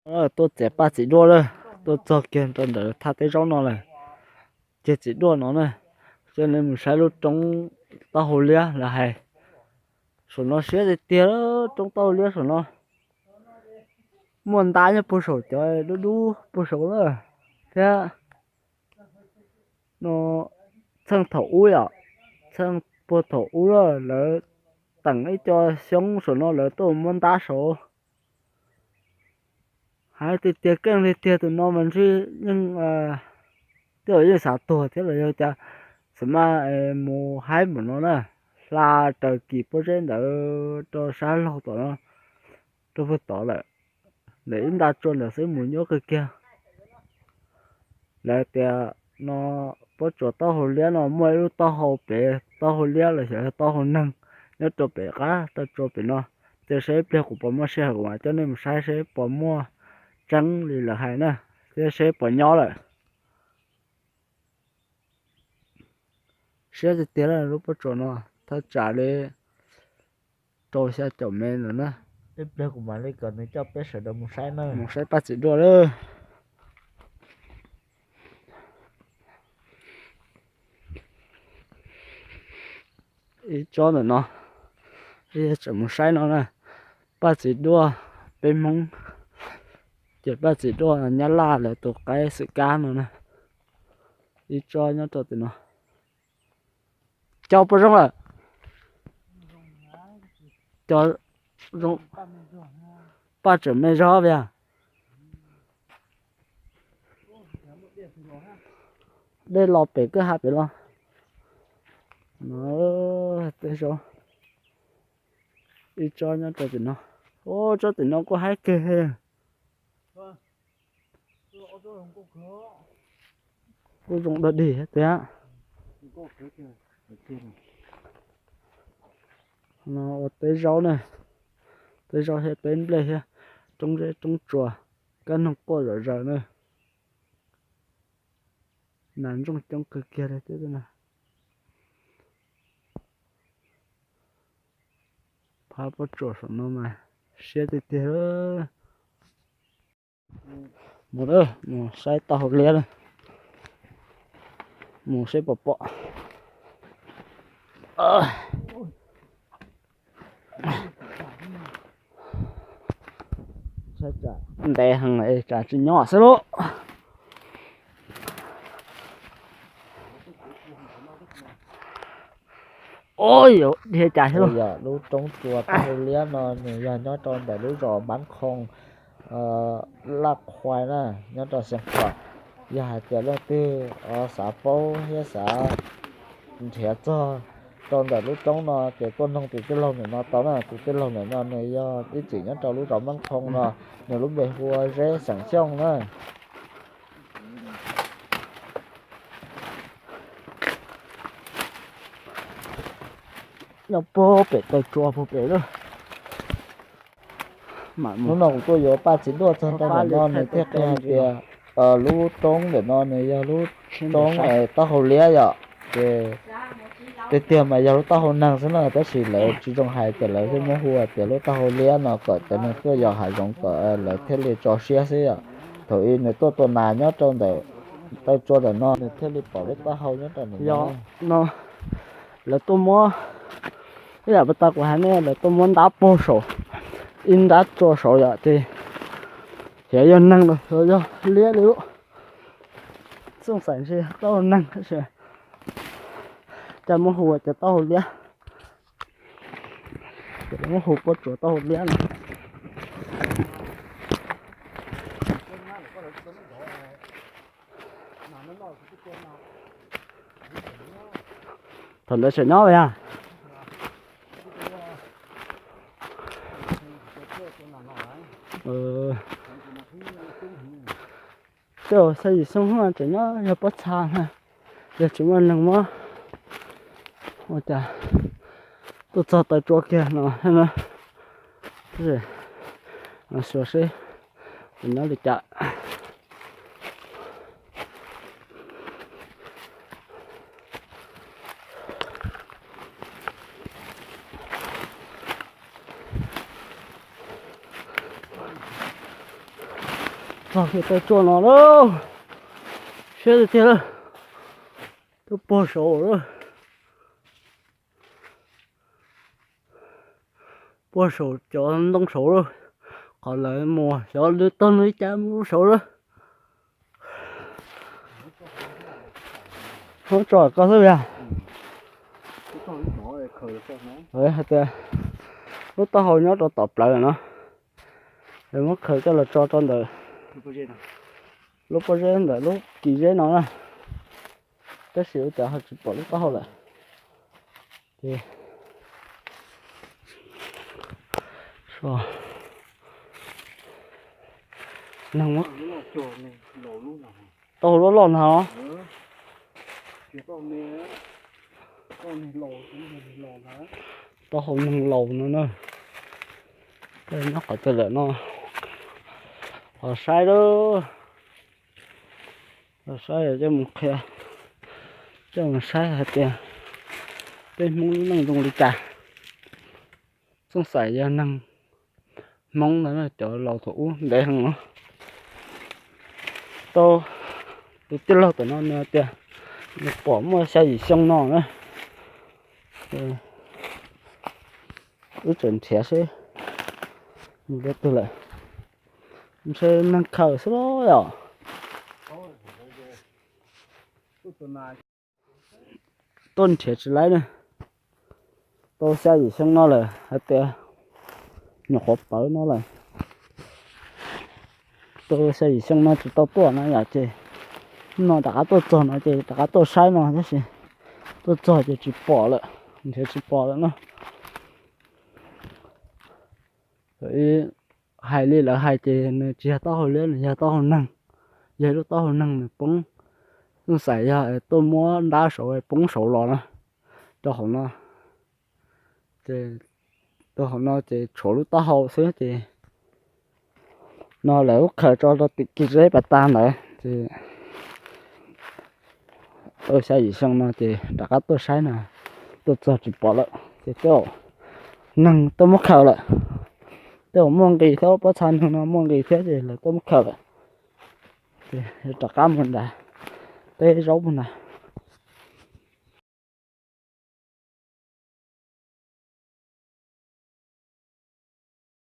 Tuaj txiav Paj Txiv Duaj lawm, tuaj txog kiag rau ntawm thaj teb zaub no lawm, kiag Txiv Duaj no na. Coj nej mus saib lub roob taub hau liab lawv hais. Saum no siab tiag tiag, roob taub hau liab saum no. Muaj ntab nyob puag saum cov dub dub puag saum lawm thiab. No txheej thaum ub yom, txheej puag thaum ub lawv teem ib co xyoob saum no lawv tuaj muab ntab saud. Hais tiag tiag keej tiag tiag tus no mas ntshe yeej, tej zaum yeej xav tuag thiab los yog cas, xav mas mus haib npaum no na, hla raws kis pob zeb ntawd rau sab laug tom no, rau puag tod lawm. Ntawm ib nta tsua ntawd xwb mus nyuaj kawg kiag. Lawv tias no pob tsuas taub hau liab no muaj ib lub taub hau pem, taub hau liab los xyov yog taub hau neeg nyob rau pem qab toj tsua pem no. Cia seb ib pliag kuv puas muaj sij hawm kuv mam coj nej mus saib seb puas muaj tseeb li lawv hais na, thiab seb puas nyob lawm. Siab tiag tiag lub pob tsuas no, thaj tsam li rau xya caum mev ntawd na. Ib pliag kuv mam li kom nws coj peb sawv daws mus saib na. Mus saib Paj Txiv Duaj lawm. Ib tsob ntawm no, tseem mus saib no na. Paj Txiv Duaj peb Hmoob, ces Paj Txiv Duaj Nyab Laj lawv tus qaib xwm kab no na. Ib tsob nyob rau tim no. Cov puas zoo lawm? Cov zoo, paj tseem me zog vias. Dej los pem kwj ha pem los. No, tej zaub, ib tsob nyob rau tim no. Ub, tsob tim no kuj haib kawg. Kuj zoo dog dig thiab. No ua teb zaub na, teb zaub thiab teb nplej thiab, roob zeb roob tsuas, kab noog quaj zom zaws na. Nas ntsooj coob kawg kiag li thiab na. Phab pob tsuas saum no mas siab tiag tiag. Mus, mus saib taub hau liab na, mus saib puas pom. Ntev heev tsam tsis nyob xwb lauj. Ua yog dhia cas thiab lauj. Lub roob tsua taub hau liab no nws yog nyob rau ntawm lub zos Npab Khoo, Laj Khuai na, nyob rau Xeev Khuam. Yog hais tias leej twg xav paub thiab xav nrhiav txog rau ntawm lub roob no ces tuaj noog tus tij laug ntawm no tau na. Tus tij laug ntawm no nws yog ib txwm nyob rau lub zos Npab Khoo no, nws lub npe hu ua Zeb xeem Xyooj na. Nyob puag pem taw tsua puag pem lawm. Hnub no kuv tuaj yuav Paj Txiv Duaj txog rau ntawm no nws thiaj qhia hais tias lub roob ntawm no nws yog lub roob taub hau liab yom. Ces tiag tiag mas yog lub taub hau neeg xwb na, tab sis lawv tsis zoo hais ces lawv thiaj muab hu tias lub taub hau liab no kom cov neeg tuaj yos hav zoov kom lawv thiaj li tso siab xwb yom. Thaum ub nws tuaj tua nas nyob rau ntawm taw tsua ntawm no nws thiaj li pom lub taub hau nyob rau ntawm no. No lawv tuaj muab, ib yam pas tas kuv hais ne, lawv tuaj muab ntab puag saud, ib nrab tsua saud yom, ces xyov yog neeg los xyov yog liab li lub. Xooj xaim ntshe taub hau neeg, cas muab hu ua cas taub hau liab. Ces lawv muab hu pob tsuas taub hau liab no. Thaum ntawd tseem nyob yog? Tej zaum xya yim xyoo tseem nyob yog pob txha na, yog tsis muaj neeg muab. Ua cas tuaj txog taw tsua kiag no, xyuas seb puas nyob li cas. Txog kiag taw tsua no lawm, siab tiag tiag lawm. Twb puag saud lawm, puag saum cov ntoo saud lawm. Qhov lawv mus xyov lwm tog nws cas mus saud lawm. Muab tso koj xwb yog. Hais tias lub taub hau nyob rau tom plawv no, muab khaws coj los tso rau ntawm lub pob zeb ntawm lub kis zeb no na. Tab sis ua cas ho tsis pom lub taub hau lawm. Ces neeg muab taub hau loj loj ntag. Taub hau neeg laus no na. Nyob qhov twg lawm no? Los saib lawm. Los saib coj mus qhia, coj mus saib hais tias peb Hmoob lub neej zoo li cas. Txooj xaim yog neeg Hmoob ntawd cov laus thaum ub ntev heev no. Tau tus tij laug tom no nws tias nws pom muaj xya yim xyoo no na. Wb tseem nrhiav seb nws dab twg lawm. Ntshe neeg khaws xwb los yom. Tuaj nrhiav tsis laib ne. Tau xya yim xyoo no lawm hais tias nyuam qhuav pawv no lawm. Tau xya yim xyoo no tsis tau tuaj no yom, ces no rov qab tuaj txog no ces rov qab tuaj saib no tab sis tuaj txog ces tsis pom lawm, nrhiav tsis pom lawm no. Hais li lawv hais ces nws tsis yog taub hau liab, nws yog taub hau neeg. Yog lub taub hau neeg nws poob, txooj xaim yog tuaj muab ntab saud poob saud los na, rau hauv no. Ces rau hauv no ces tshuav lub taub hau xwb ces no lawv ub khaws tso rau tim kis zeb pas tag ntawd ces tau xya yim xyoo no ces rov qab tuaj saib no, tuaj txog tsis pom lawm ces tej zaum neeg tuaj muab khaws lawm. Tej zaum muaj nqis thiab, pob txha neeg no muaj nqis thiab ces lawv tuaj muab khaws lawm. Ces rov qab mus nram teb zaub mus nram